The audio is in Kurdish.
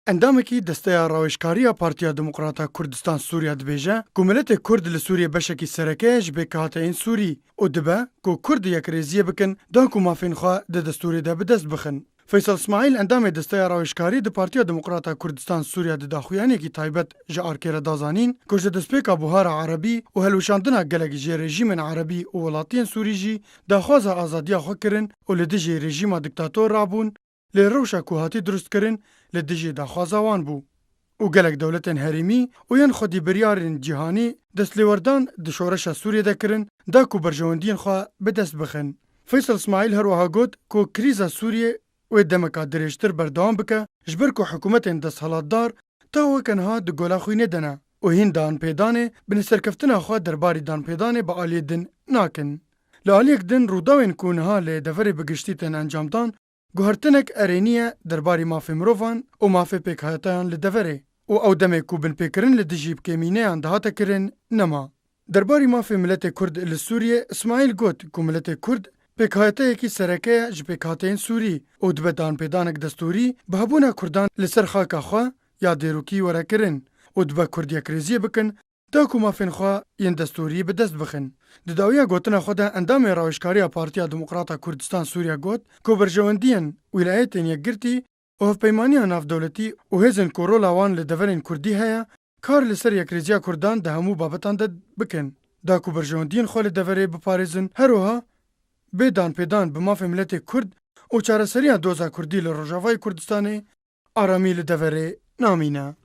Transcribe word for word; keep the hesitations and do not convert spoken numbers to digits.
Endamekî Desteya Rawêjkariya Partiya Demokrata Kurdistan Sûriya dibêje ku miletê Kurd li Sûriyê beşekî sereke ye ji pêkhateyên Sûrî û dibe ku Kurd yekrêziyê bikin da ku mafên xwe di destûrê de bi dest bixin. Feysel Smaîl, endamê Desteya Rawêjkarî di Partiya Demokrata Kurdistan Sûriya di daxuyaniyekî taybet ji ARKê re da zanîn ku ji destpêka buhara erebî û hilweşandina gelek ji rejîmên erebî û welatiyên Sûrî jî daxwaza azadiya xwe kirin û li dijî rejîma diktator rabûn, lê rewşa ku hatî dirustkirin li dijî daxwaza wan bû û gelek dewletên herêmî û yên xwedî biryarên cîhanî destlêwerdan di şoreşa Sûriyê de kirin da ku berjewendiyên xwe bi dest bixin. Feysel Smaîl her wiha got ku krîza Sûriyê wê demeka dirêjtir berdewam bike, ji ber ku hikûmetên desthilatdar ta weke niha di gola xwînê de ne û hîn danpêdanê binêrserkeftina xwe derbarî danpêdanê bi aliyê din nakin. Li aliyek din, rûdawên ku niha li deverê bi giştî tên encamdan, guhertinek erênî ye derbarî mafê mirovan û mafê pêkhateyan li deverê û ew demê ku binpêkirin li dijî kêmîneyan dihate kirin, nema. Derbarî mafê miletê Kurd li Sûriyê, Îsmaîl got ku miletê Kurd pêkhateyekî sereke ye ji pêkhateyên Sûrî û dibe danpêdanek destûrî bi hebûna Kurdan li ser xaka xwe ya dêrokî were kirin û dibe Kurd yekrêziyê bikin da ku mafên xwe yên destûrî bi dest bixin. Di dawiya gotina xwe de endamê Rawêjkariya Partiya Demokrata Kurdistan Sûriya got ku berjewendiyên Wîlayetên Yekgirtî û Hevpeymaniya Navdewletî û hêzên ku rola wan li deverên Kurdî heye, kar li ser yekrêziya Kurdan di hemû babetan de bikin, da ku berjewendiyên xwe li deverê biparêzin, her wiha bê danpêdan bi mafê miletê Kurd û çareseriya doza Kurdî li Rojavayê Kurdistanê aramî li deverê namîne.